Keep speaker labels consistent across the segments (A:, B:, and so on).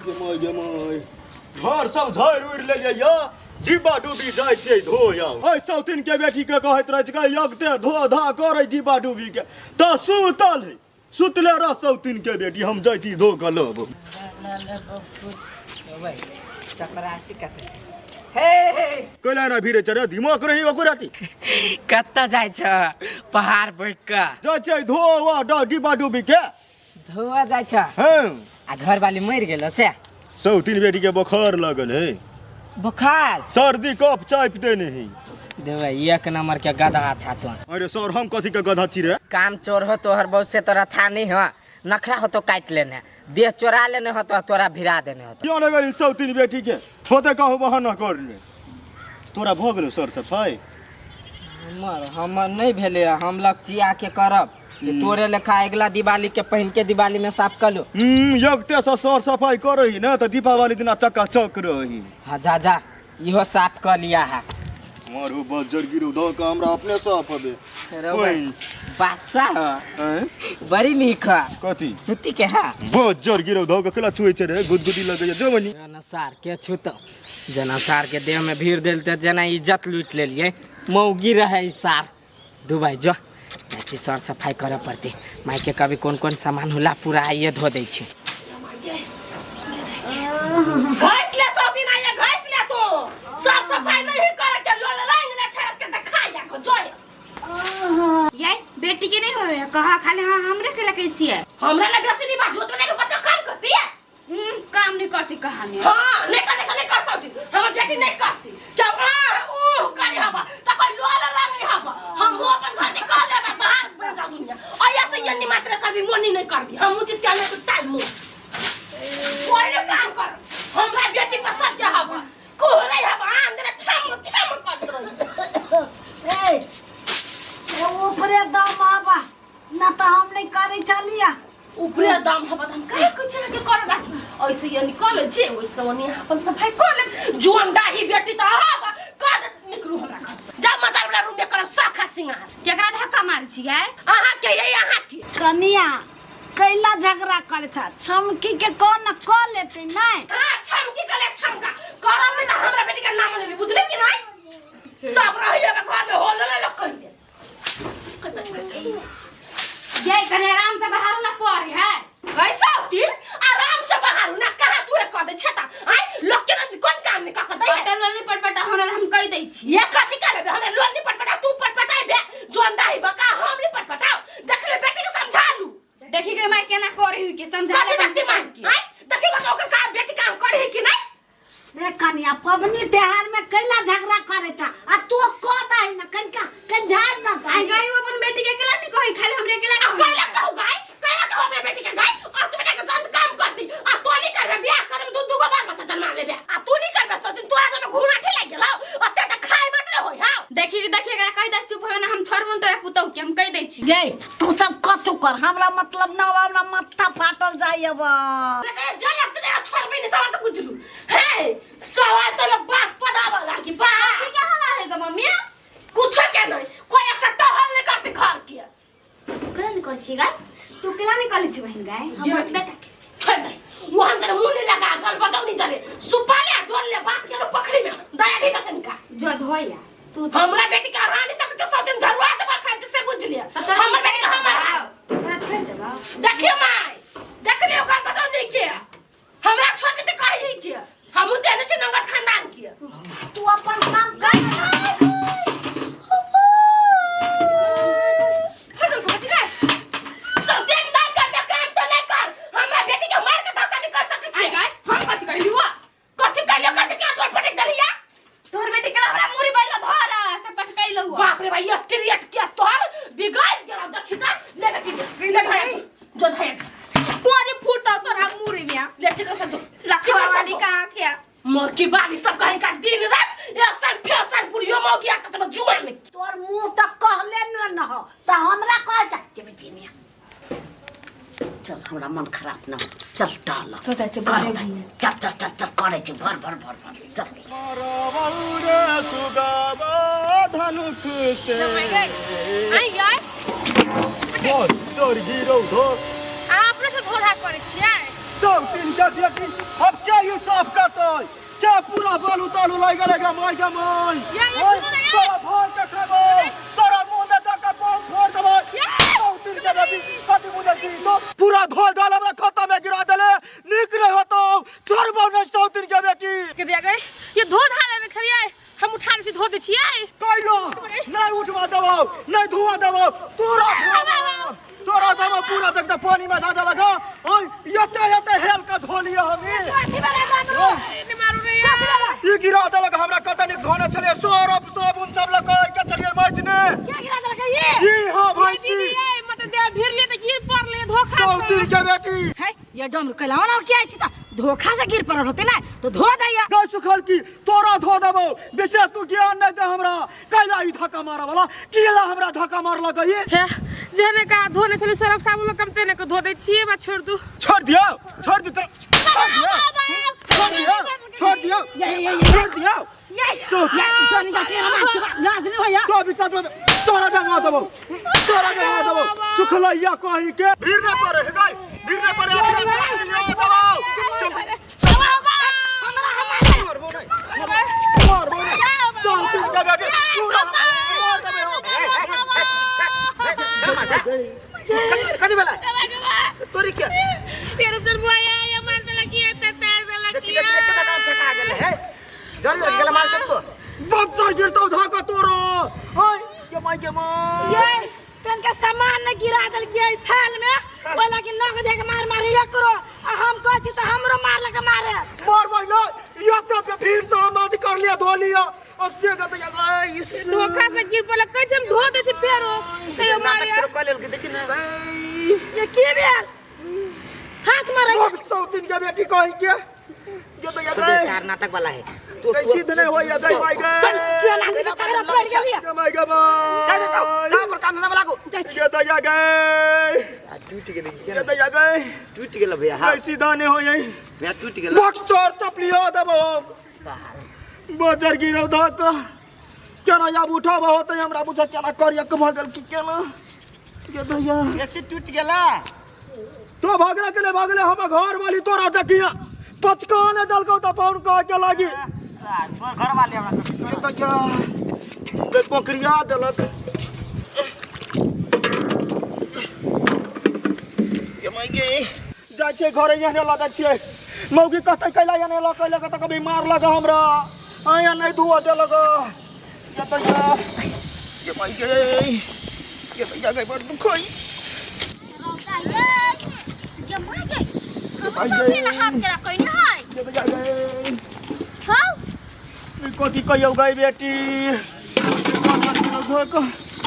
A: गे गे घर सब झाड़ि उड़ि ले जाइया, डिब्बा डुबी जाइ छै धोया। एहि सौतिन के बेटी के कहैत रहै छै यगते धो धा करै डिब्बा डुबी के, तऽ सुतल है, सुतले रह सौतिन के बेटी, हम जाइ छी धो कऽ लब।
B: चपरासी कतऽ छै? हे हे।
A: कैला ना भीरे चढ़े दिमाग रही ओकर राति।
B: कतऽ जाइ छ पहाड़ बैठ कऽ?
A: जाइ छै धो वा डिब्बा डुबी के।
B: धोआ जाइ छ?
A: हँ।
B: आ घरवाली मरि गेलो से?
A: सौतिन बेटी के बोखार लगल है।
B: बुखार?
A: सर्दी कफ चापि देने है।
B: देवे एक नंबर के गधा छा तू।
A: अरे सर, हम कथी के गधा छी रे?
B: काम चोर हो तोहर बहुत से तोरा था नहीं हो, नखरा हो तो काट लेने, देह चोरा लेने हो तो तोरा भिरा देने हो।
A: क्यों नहीं गई सौतिन बेटी के होते कहूँ बहाना कर ले। तोरा भऽ गेलो सर सफाई?
B: हमर हमर नहीं भेले, हम लग के करब तोरे लेखा अगला दिवाली के पहिल के दिवाली में साफ कर लो।
A: यगते से सर सफाई करही ना तऽ दीपावली दिना चक्का चक रही।
B: हाँ जा जा, इहो साफ कर लिया है।
A: मारू बज्जर गिरू धो के हमरा अपने साफ हबे।
B: बादशाह बड़ी नीक है।
A: कथी?
B: सुती के है।
A: बज्जर गिरू धो के केला छुए छै रे, गुदगुदी लगैया देवनी।
B: जना सार के छूतो, जना सार के देह में भीड़ देल त जना इज्जत लूट लेलिए, मौगी रहे ई सार। दुबई जो चाची सर सफाई करे पड़ते, माई के कभी कौन कौन सामान होला पूरा आइए धो दै छी।
C: घास ले सौती ना ये घास ले तो साफ सफाई नहीं करे के लोल रंग ले छरत के त खाया को जोय।
D: ये बेटी के नहीं होवे कहा, खाली हां हमरे के लगे छिए।
C: हमरा लगे बेसी नहीं बाजू तो नहीं बच्चा काम करती है।
D: काम नहीं करती कहानी।
C: हां नहीं करते नहीं कर सकती, हमर बेटी नहीं करती। जब आ ओ करी हवा त कोई लोल रंग नहीं हवा, हम हो अपन घर के कर लेबे बाहर बन जा दुनिया। और ऐसे ये नहीं मात्र करबी मोनी नहीं करबी, हम उचित के नहीं टाइम मु कोई नहीं काम कर। हमरा बेटी पर सब के हवा कोहरे हवा अंदर छम छम कर रही।
E: ए ऊपरे दम आबा ना त हम नहीं करे चलिया।
C: ऊपरे दाम हवा हम काहे कुछ के कर राखी, ऐसे ये निकल जे वैसे ओनी अपन सफाई कर ले। जुआन दाही बेटी त हवा कर दे निकलू हमरा घर से, जा मदर वाला रूम में करब सखा सिंगार।
D: केकरा धक्का मारै छियै?
C: अहाँ के ये अहाँ के
E: कनिया कैला झगड़ा करे छ, छमकी के कोन क लेते नहीं।
C: हां छमकी के ले छमका करब ना, हमरा बेटी के नाम लेली बुझले कि नहीं? सब रही अब घर में होल ले लग कहि दे।
D: जय कने आराम से बाहर ना पड़े है।
C: कैसा होती आराम से बाहर ना कहा तू एक कह दे छता आई लोग के न कोन काम नहीं कह दे।
D: पटल नहीं पटपटा हमरा हम कह दै छी।
C: ये कथी कर लेबे? हमरा लोल नहीं पटपटा तू पटपटाई बे जोन दाई बका हम नहीं पटपटाओ। देख ले बेटी के समझा लू।
D: देखी के मां केना करे हुई के समझा
C: ले देखती मां आई देखी बस ओकर साथ बेटी काम करे कि नहीं।
E: रे कनिया पबनी त्योहार में कैला झगड़ा करे छ आ तू कह दही ना कनिका कन झाड़ ना
D: आई गाय अपन बेटी के अकेला नहीं कही, खाली हमरे अकेला
C: आ कैला कहू गाय, कैला कहू अपने बेटी के गाय? और तू बेटा के जंत काम करती आ तो नहीं करबे बियाह करबे दू दू गो बाल बच्चा जन्मा लेबे आ तू नहीं करबे सो दिन तोरा जब घूना ठे लाग गेलौ आ ते त खाय मत रे होय। हां
D: देखी देखी एकरा कह दे चुप होय ना, हम छोड़बो तोरा पुतौ के हम कह दै छी।
E: गे तू सब कथू कर, हमरा मतलब ना हमरा माथा फाटल जाय अब।
C: रे जा लगते रे छोड़बे नहीं सवाल त बुझलू हे सवाल त बात पदावा लागी बा।
D: की क्या हाला है ग मम्मी?
C: कुछ के नहीं कोई एकटा टहल नहीं करते घर के।
D: केना नहीं कर छी गाय? तू केना नहीं कर छी बहन गाय? हमर बेटा के छी।
C: छोड़ दे वहां जरे मुंह नहीं लगा गल बजाओ नहीं जरे सुपाले डोल ले बाप के पखड़ी में दया भी कनका
D: जो धोया तू तो
C: हमरा बेटी के रानी सब के सौ दिन धरवा देबा खाते से बुझ लिया। हमर बेटी के हमरा
D: तोरा छोड़ देबा।
C: देखियो माय देख लियो गल बजाओ नहीं के हमरा छोड़ के कही के हम देने छी नंगट खानदान के।
E: तू अपन काम कर।
C: फटल के बेटी रे सौतेन नहीं कर बे काम तो नहीं कर, हमरा बेटी के मार के दशा नहीं कर सकै छी।
D: गाय हम कथि कहलियो?
C: कथि कहलियो? कथि के तोर फटक दलिया?
D: तोहर बेटी के हमरा मुरी बैलो धर से पटकैलो।
C: बाप रे भाई स्ट्रेट केस तोहर बिगाड़ गेल। देखी त ले बेटी ले धया जो धया
D: पोरी फूटल तोरा मुरी में।
C: ले चिकन से जो
D: लखवा वाली कहाँ के
C: मोर की बाली सब कहीं का दिन रात ऐसा फैशन बुढ़ियो मौगी आता त जुआन नहीं।
E: तोर मुंह त कहले न न हो त हमरा कह जा के बेचिनिया। चल हमरा मन खराब न हो, चल टहल
D: सोचै छी
E: कर चल चल चल चल करे छी भर भर भर भर चल।
A: सुगावा धनुष से
D: आई यार
A: बज्जर गिरौ धो।
D: अहाँ अपने से धोधा करै छियै?
A: सब तीन के बेटी अब क्या ये साफ करते क्या पूरा बालू तालू लाग गेलै गा my गा my.
C: ये, ये सुनो ना, ये।
A: तोरा फोड़ के खेबो, तोरा मुंह में जाके पाँव फोड़ देबो। सब तीन के बेटी कथी मुंह छी तो पूरा धोल धाल हमरा खाता में गिरा देले, नीक नहीं होतो छोड़बो नहीं सब तीन के बेटी।
C: के दिया गए ये धो धा लेने छलियै, हम उठा दै छी धो दै छियै।
A: कैलो नहीं उठवा देबो, नहीं धुआ देबो, तोरा धुआ देबो, तोरा देबो पूरा देख दे पानी में धा देलक। ओय एते एते हेल के धो लिया हम
C: ने मारू रे यार।
A: ई गिरा देलक हमरा, कत नीक धोने छलियै सरफ साबुन सब लऽ के के छलियै माटि ने।
C: क्या गिरा देलक ये?
A: ई हां भैंसी
C: दीदी ये मत दे भीड़ लिए त गिर पड़ले धोखा से।
A: चौतीर के बेटी
E: है ये डमरू कैला ना क्या छी त धोखा से गिर पड़ल होते ना तो धो दैया।
A: गै सुखल की तोरा धो देबो, विशेष तू ज्ञान नहीं दे हमरा। कैला ई धक्का मारे वाला केला हमरा धक्का मारलक ये?
C: हे जेने का धोने छली सरफ साबुन कम तेने के धो दै छियै, बा छोड़ दू।
A: छोड़ दियो, छोड़ दियो, छोड़ दियो, छोड़ दियो, छोड़ दियो, छोड़ दियो।
E: ये ये जानी जाके हम लाज नहीं होया।
A: तो अभी साथ में तोरा डंगा देबो, तोरा डंगा देबो। सुखलैया कहीं के भीड़ न पड़े हे गई, भीड़ न पड़े आखिर छोड़ दियो देबो। चल
E: हमरा हमारे
A: मारबो नहीं, मारबो नहीं। चल तू के बेटे पूरा मार देबे हम।
F: कथी कथी भेलै तोरी के?
C: ये रुचन बुआ ये मार देलक ये त तार देलक।
F: देखी देखी एक काम फेंका गेलै है, जरी लग गेलै मार सबको।
A: बच्चा गिरतौ धाका तोरो। ओय के my के my.
E: ये कन के सामान ने गिरा देल के थाल में, ओइ लागी नख दे के मार मारी एकरो, आ हम कहै छी त हमरो मारलक मारे।
A: मार मार ना या तो पे भीड़ से हम अथी कर लिया धो लिया और से गत या गए इस
C: धोखा से गिर पड़लक, कहै छी हम धो दै छी फेरो तैयो मारे।
F: नाटक कऽ लेल देखी ना।
E: ये की भेल? हाथ मारे।
A: अब सौतीन के बेटी कहि के ये तो या गए
F: सार नाटक वाला है तो
A: कैसी दिन हो या गई my गए।
E: चल के लागी के चकरा पड़ गेलिया।
A: के my गे my.
F: जाओ जाओ जाओ पर काम धंधा वाला को।
A: ये तो या गए,
F: टूट गेलै
A: ये तो या गए,
F: टूट गेल भैया। हां
A: कैसी दाने हो यही
F: भैया टूट गेल।
A: बक्सर चपलिया देबो बजर गिरौ धक केना आब उठाब होतै हमरा बुझा केना करिया के भऽ गेल की केना। ये दैया
F: कैसे टूट गेला?
A: तो भागले के ले भागले हम घर वाली तोरा देखिया पचकाने दलकौ त पाउन कह के लागी।
F: सार तोर घर वाली हमरा
A: ये दैया गै कोकरिया देलक। ये my गे जाइ छै घरे एहने लऽ जाइ छियै। मौगी कहतै कैला एहने लऽ कैला तऽ कभी मारलक हमरा, आया नहीं धुआ देलक। ये दैया ये my गे ये दैया गै बड़ दुख होई।
D: ये my गे हम तो फिर हाथ के रखै नहीं है।
A: ये दैया गै
D: हां
A: ई कथी कहियौ गै बेटी?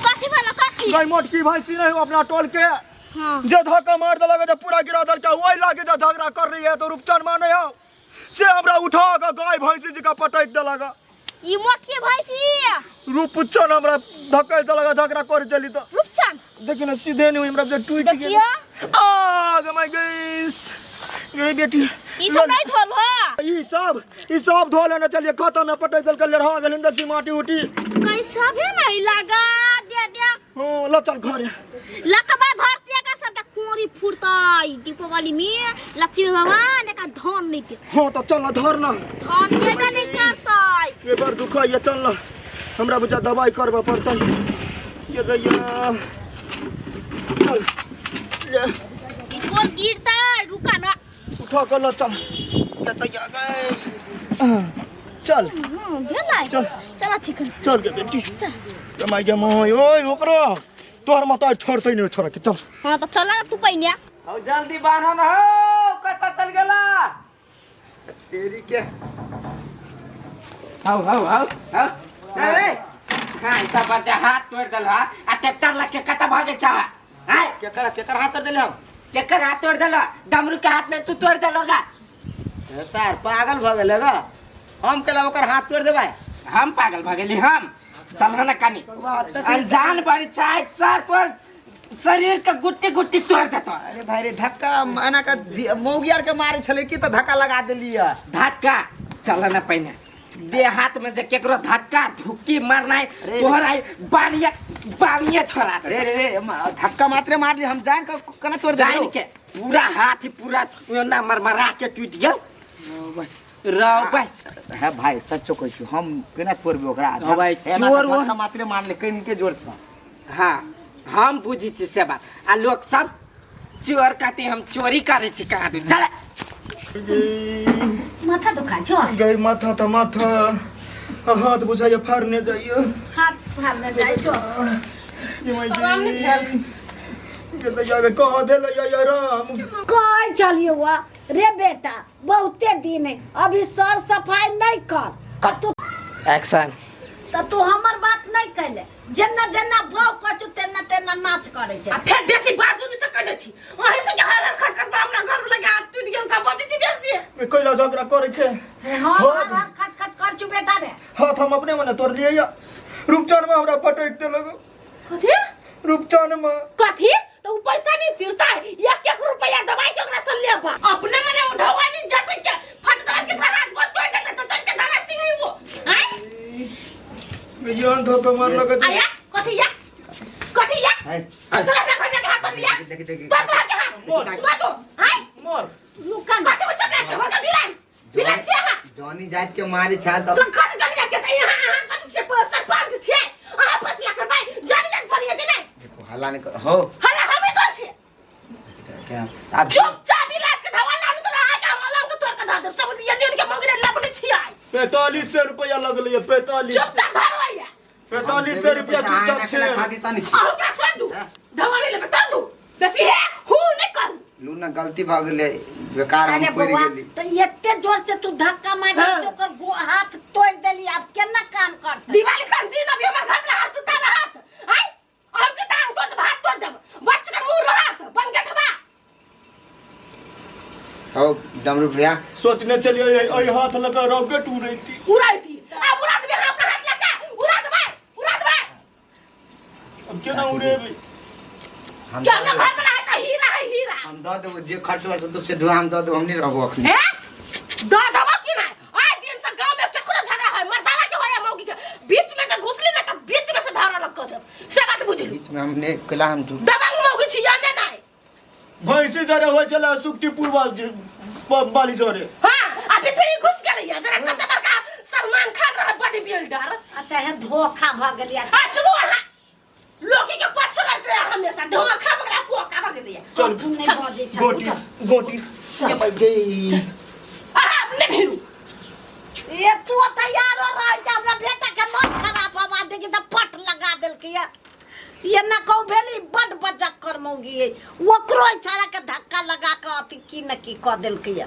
D: कथी भेल कथी?
A: गै मोटकी भैंसी नहीं हो अपना टोल के।
D: हां
A: जे धक्का मार देलक जे पूरा गिरा देलक, ओहि लागे जे झगड़ा कर रही है तो रूपचन माने हो से हमरा उठा के गाय भैंसी जी का पटक देलक।
D: ई मोटकी भैंसी
A: रूपचन हमरा धक्का देलक झगड़ा कर चली तो
D: रूपचन
A: देखी ना सीधे नहीं हमरा जे टूट गेल।
D: देखियो
A: आ गे my guys गई बेटी
D: ई सब नहीं धोल हो?
A: ई सब धो लेने चलिए खाता में पटक देलक लेढ़ा गेल अंदर से माटी उटी
D: कहीं सब है नहीं लगा दे दे।
A: हां ल चल घरे
D: लकबा धरती का सबके कोरी फुरतई दीपावली में लक्ष्मी भगवान का धन नहीं दे।
A: हां तो चल ना धर ना
D: धन देबे नहीं करतई।
A: ये बार दुख है चल ना हमरा बुझा दवाई करबा पड़तै। ये दैया चल ले
D: ई कोन गिरतई रुका ना
A: उठा कर ल चल। ये दैया गए चल
D: भेलै
A: चल।
D: चल चिकन
A: चल गे बेटी
D: चल।
A: ये my गे my ओय ओकरो तोहर माता छोड़तै नहीं छोड़ा के चल।
D: हां तो चल ना तू पहिने।
F: हौ जल्दी बान्ह न हौ कत चल गेला तेरी के।
B: हौ हौ हौ हौ
F: अरे
B: हां त बच्चा हाथ तोड़ देल हा आ ट्रैक्टर लग के कत भागे छा? हां
F: केकर केकर हाथ तोड़ देले हम?
B: केकर हाथ तोड़ देल? डमरू के हाथ में तू तोड़ देलगा।
F: सर पागल भ गेले गा, हम केला ओकर हाथ तोड़ देबै?
B: हम पागल भ गेली हम? चल ना कनी अनजान बड़ी चाहे सर पर शरीर के गुट्टी गुट्टी तोड़ देतो।
F: अरे भाई रे धक्का एना के मौगी आर के मारे छले की त धक्का लगा देलिए।
B: धक्का चल ना पहिने दे हाथ में जे केकरो धक्का धुक्की मारनाइ तोहर आई बानिया बानिया छोड़ा
F: रे रे रे धक्का मात्रे मारली हम जान के केना तोड़
B: जान के पूरा हाथ पूरा ना मरमरा के टूटि गेल रौ भाई।
F: है भाई सच्चो कहै छी हम केना तोड़बै ओकरा।
B: हँ भाई, चोर
F: धक्का मात्रे मारले कनिके जोर से।
B: हाँ हम बुझै छी से बात आ लोक सब चोर कहते हम चोरी करै छी कहाँ दिन चल।
E: माथा दुखा छो
A: गई माथा त माथा हाथ बुझाइए फाड़ने जाइए।
E: हाथ फाड़ने जाइ छो।
C: आराम नहीं भेल।
A: कह भेलै या राम
E: कह चलियो हुआ रे बेटा बहुते दिन है अभी सर सफाई नहीं कर तू
B: एक्शन।
E: त तू हमर बात नहीं कैले जेना जेना भाव कछु तेना तेना नाच करे छै।
C: आ फेर बेसी बाजू नहीं से कह दै छी अहीं सब के हर हर खट खट हमरा घर में लगा हाथ टूट गेल त बजै छी बेसी।
A: कैला झगड़ा करे छै।
E: हां हर खट खट कर छु बेटा रे।
A: हाथ हम अपने मने तोड़ लिए या रूपचन में हमरा पटक देलक।
C: कथी
A: रूपचन में
C: कथी तो उ पैसा नहीं तिरता है एक एक रुपया दबाई के ओकरा से लेबा अपने मने उठवा नहीं जाते के फट दबा के ओकरा हाथ गोड़ तोड़ देते तो तोड़ के दबा सिंह वो आय
A: जान था तो मार लगत।
C: आया कथी या कथी या
F: है
C: तो अपना घर में के हाथ तोड़ लिया
F: देखी देखी
C: तो तो के हाथ तो तो आय
A: मार
E: रुका ना
C: कथी उछल के भगा बिलान बिलान छियै अहाँ।
F: जॉनी जात के मारी छाल त
C: तो कथी जॉनी जात के त यहाँ अहाँ कथी छियै सरपंच छियै अहाँ फैसला करबै जॉनी जात फरिया देबै।
F: देखो हल्ला नहीं कर हो
C: हल्ला हमे कर छियै।
F: क्या अब
C: चुपचाप इलाज के ढवा लानु तो रहा के हम लाउ के तोड़ के धर देब सब ये लेन के मंगरे लपने छियै।
A: 4500 रुपया लगलै 45
C: चुपचाप धरवैया
A: 4500 रुपया चुपचाप छै।
F: छाती तनी
C: अहू के छोड़ दू ढवा ले लेबै तब दू बेसी हे हु नहीं करू।
F: लू ना गलती भ गेलै बेकार हम
E: अरे
F: पड़
E: बौआ
F: गेली।
E: त एते जोर से तू धक्का मारि
C: हाँ।
E: के ओकर हाथ तोड़ देली अब केना काम करतै।
C: दिवाली सन दिन अभी हमर घर में हाथ टूटा रहत आय अहू के टांग तोड़ देब हाथ तोड़ देब बच के मुंह रहत बन गठबा।
F: हो डमरू भैया
A: सोचने चलिए एहि हाथ लगा रॉकेट उड़ैती
C: उड़ैती अब उड़ा देबै हम अपना हाथ लगा उड़ा देबै उड़ा देबै।
A: अब केना उड़ेबै।
F: हम
C: क्या ना घर में रहता हीरा है हीरा।
F: हम द देबो जे खर्च वर्च तो से हम द देबो हम नहीं रहबो अखनी।
C: हे द देबो कि नहीं आइ दिन से गांव में केकरो झगड़ा है मर्दावा के होया मौगी के बीच में के घुसली ना त बीच में से धारा लग कर देब से बात बुझलू।
F: बीच में हमने कला हम
C: दबंग मौगी छी या नहीं नहीं
A: भैंसी जरे होइ छलै सुक्तिपुर बाली जरे।
C: हां आ बीच में घुस गेलै या जरा कत बड़का सलमान खान रहे बॉडी बिल्डर।
E: अच्छा हे धोखा भ गेली।
C: आ चलू अहाँ लोकी के पाछू लगते रहे हमेशा धोखा भ गेलै पोका भ गेलै।
A: चल
E: तू नहीं बजै छ
A: गोटी गोटी
F: के भाई गई।
C: अहाँ अपने भिरू
E: ये तू तैयार हो रहा है हमरा बेटा के मन खराब हवा देखी त पट लगा देलकै ये ये ना कहू भेली बड बजक्कर मौगी है ओकरो इशारा के धक्का लगा के अथी की न की क देलकै।